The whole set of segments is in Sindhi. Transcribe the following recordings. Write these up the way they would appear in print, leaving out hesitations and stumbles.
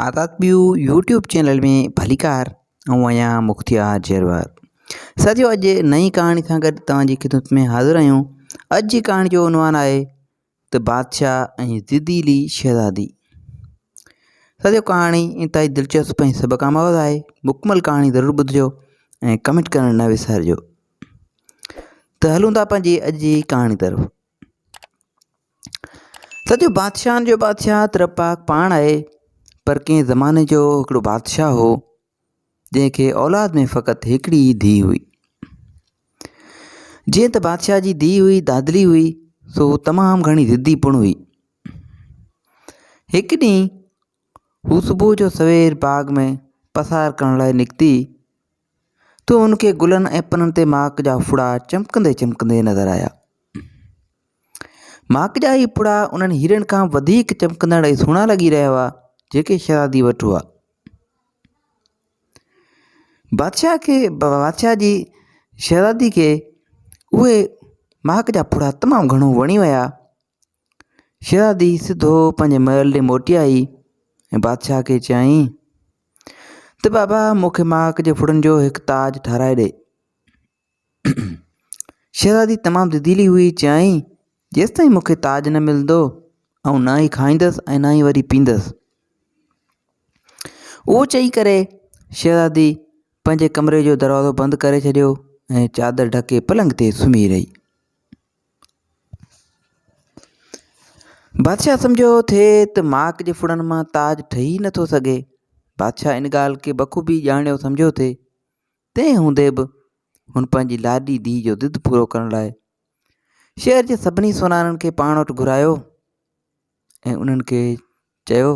آزاد ٻيو يوٽيوب چينل ۾ ڀليڪار آئون آهيان مختيار جروار ساٿيو اڄ نئين ڪهاڻي سان گڏ توهان جي خدمت ۾ حاضر آهيون اڄ جي ڪهاڻي جو عنوان آهي ته بادشاهه ۽ زديلي شهزادي ساٿيو ڪهاڻي انتهائي دلچسپ ۽ سبق آموز آهي مڪمل ڪهاڻي ضرور ٻڌجو ۽ ڪمينٽ ڪرڻ نه وسارجو ته هلون ٿا پنهنجي اڄ جي ڪهاڻي طرف سچو بادشاهن جو بادشاهه ته رب پاڪ پاڻ آهي پر ڪنهن زماني جو هڪڙو بادشاهه هو جنهن کي اولاد ۾ فقط هڪڙي ئي ڌيء هئي جيئن ته بادشاهه جي ڌيء هئي دادلي هئي سو تمام گهڻي ضدي پڻ هئي هڪ ڏينهن هو صبح جو سوير باغ ۾ پسار ڪرڻ لاء نڪتي ته هن کي گلن ۽ پنن تي ماڪ جا ڦڙا چمڪندي چمڪندي نظر آيا ماڪ جا هي ڦڙا انهن هيرن کان وڌيڪ چمڪندڙ ۽ سهڻا لڳي رهيا هئا، جيڪي شهزادي وٽ هئا. بادشاهه کي بادشاهه جي شهزادي کي اهي ماڪ جا ڦڙا تمام گهڻو وڻي ويا. شهزادي سڌو پنهنجي محل ڏي موٽي آئي ۽ بادشاهه کي چيائين ته بابا مون کي ماڪ جي ڦڙن جو هڪ تاج ٺاراهي ڏي. شهزادي تمام ضديلي هئي، چيائين، جيستائين مون کي تاج نه ملندو، آئون نه ئي کائيندس ۽ نه ئي وري پيئندس. اهو چئي ڪري شهزادي پنهنجي ڪمري جو دروازو بند ڪري ڇڏيو ۽ چادر ڍڪي پلنگ تي سمهي رهي. بادشاهه سمجهيو ٿي ته ماڪ جي ڦڙن مان تاج ٺهي نٿو سگهي. بادشاهه ان ڳالهه کي بخوبي ڄاڻيو سمجهيو ٿي. تنهن هوندي به هن پنهنجي لاڏي ڌيء جو ضد پورو ڪرڻ لاء شهر جي سڀني سونارن کي پاڻ وٽ گهرايو ۽ انهن کي چيو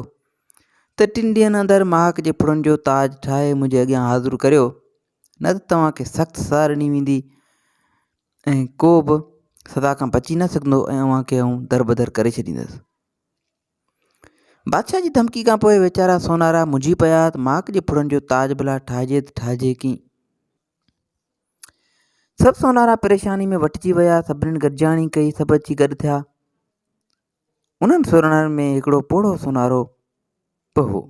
ته ٽن ڏينهن اندر ماڪ جي ڦڙن جو تاج ٺاهي منهنجي اڳيان حاضر ڪريو نه ته توهان کي سخت سزا ڏني ويندي ۽ ڪو به سزا کان بچي نه سگهندو ۽ اوهان کي آئون دربدر ڪري ڇڏيندس. بادشاهه جي ڌمڪي کان پوء ويچارا سونارا منجهي پيا ته ماڪ جي ڦڙن جو تاج ڀلا ٺاهجي ته ٺاهجي ڪيئن؟ سڀ سونارا پريشاني ۾ وٺجي ويا، سڀنين گڏجاڻي ڪئي، سڀ اچي گڏ ٿيا. انهن سونارن ۾ هڪڙو پوڙهو سونارو به هو.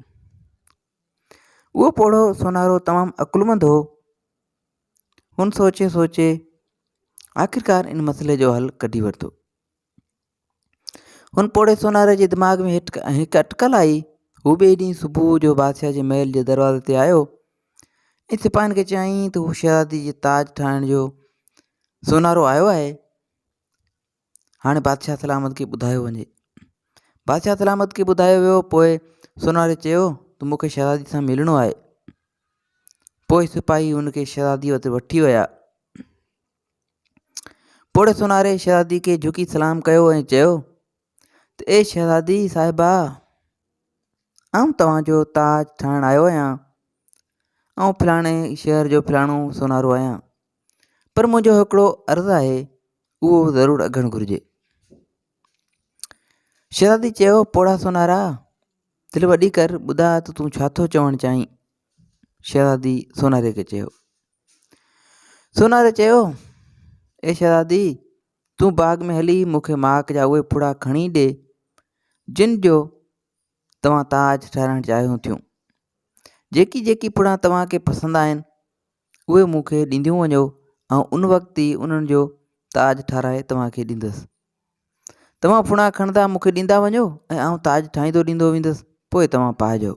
اهو پوڙهو سونارو تمام عقلمند هو. هن سوچي سوچي آخرڪار ان مسئلي جو حل ڪڍي ورتو. هن پوڙهي سوناري جي دماغ ۾ هڪ اٽڪل آئي. هو ٻئي ڏينهن صبح جو بادشاهه جي محل جي دروازي تي آيو ۽ سپاهين کي چيائين ته هو شهزادي جي تاج ٺاهڻ جو سونارو آيو آهي. هاڻي بادشاهه سلامت کي ٻڌايو وڃي. بادشاهه سلامت کي ٻڌايو ويو پوء سوناري چيو ته مون کي شهزادي سان ملڻو آهي. پوء سپاهي هن کي شهزادي وٽ وٺي ويا. پوڙهي سوناري شهزادي کي جهڪي سلام ڪيو ۽ چيو ته اي شهزادي صاحبه! آئون توهان جو تاج ٺاهڻ آيو آهيان. آئون فلاڻي شهر جو فلاڻو سونارو آهيان. پر منهنجو هڪڙو عرض آهي، اهو ضرور اگهڻ گهرجي. شهزادي چيو، پوڙها سونارا! دل وڏي ڪر، ٻڌاء ته تون ڇا ٿو چوڻ چاهين؟ شهزادي سوناري کي چيو. سوناري چيو، اي شهزادي! تون باغ ۾ هلي مون کي ماڪ جا اهي ڦڙا کڻي ڏي، جن جو توهان تاج ٺهرائڻ چاهيو ٿيون. جيڪي جيڪي ڦڙا توهان کي پسند آهن، اهي مون کي ڏينديون وڃو، آئون ان وقت ئي انهن جو تاج ٺهرائي توهان کي ڏيندس. توهان ڦڙا کڻندا مون کي ڏيندا وڃو ۽ آئون تاج ٺاهيندو ڏيندو ويندس، پوء توهان پائجو.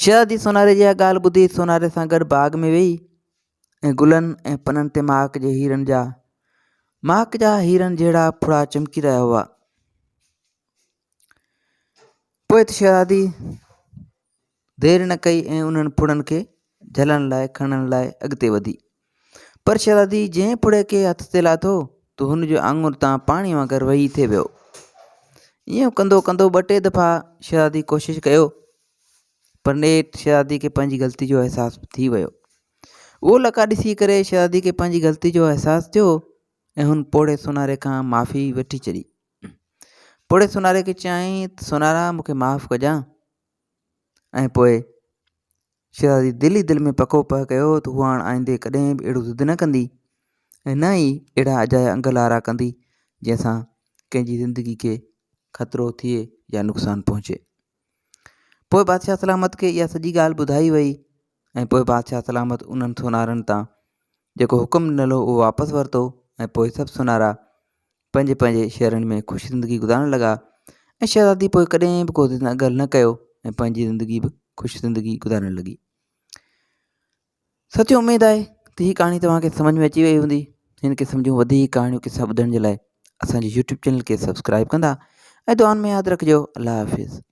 شهزادي سوناري جي اها ڳالهه ٻڌي سوناري سان گڏ باغ ۾ ويئي ۽ گلن ۽ پنن تي ماڪ جي هيرن جا ماڪ جا هيرن جهڙا ڦڙا چمڪي رهيا هئا. پوء ته شهزادي دير نه ڪئي ۽ انهن ڦڙن کي جهلڻ لاء کڻڻ لاء اڳتي وڌي. پر شهزادي جنهن ڦڙي کي هٿ تي لاٿو ته هن جو آڱر تان پاڻي وانگر وهي ٿي ويو. ائين ڪندو ڪندو ٻه ٽي دفعا شهزادي ڪوشش ڪيو پر نيٺ شهزادي کي پنهنجي غلطي جو احساس ٿي ويو. اهو لقاء ڏسي ڪري شهزادي کي پنهنجي غلطي جو احساس ٿيو ۽ هن پوڙهي سوناري کان معافي وٺي ڇڏي. پوڙهي سوناري کي چيائين ته سونارا مون کي معاف ڪجان ۽ پوء شهزادي دل ئي دل ۾ پڪو پهه ڪيو ته هوء هاڻ آئيندي ڪڏهن به اهڙو ضد نه ڪندي ۽ نه ئي اهڙا اجايا انگ لارا ڪندي جنهن سان ڪنهن جي زندگي کي خطرو ٿئي يا نقصان پهچي. پوء بادشاهه سلامت کي اها سڄي ڳالهه ٻڌائي وئي ۽ پوء بادشاهه سلامت انهن سونارن تان جيڪو حڪم ڏنل هو اهو واپس ورتو ۽ پوء سڀ سونارا پنهنجي پنهنجي شهرن ۾ خوش زندگي گذارڻ لڳا ۽ شهزادي پوء ڪڏهن به ڪو سان ڳالهه نه ڪيو ۽ پنهنجي زندگي به خوش زندگي گذارڻ لڳي. سچي اميد آهي ته هي ڪهاڻي توهان کي سمجھ ۾ اچي وئي هوندي. هن قسم جون وڌيڪ ڪهاڻيون قصا ٻڌڻ جي لاء اسان جي يوٽيوب چينل کي سبسڪرائب ڪندا ۽ دعائن ۾ ياد رکجو. الله حافظ.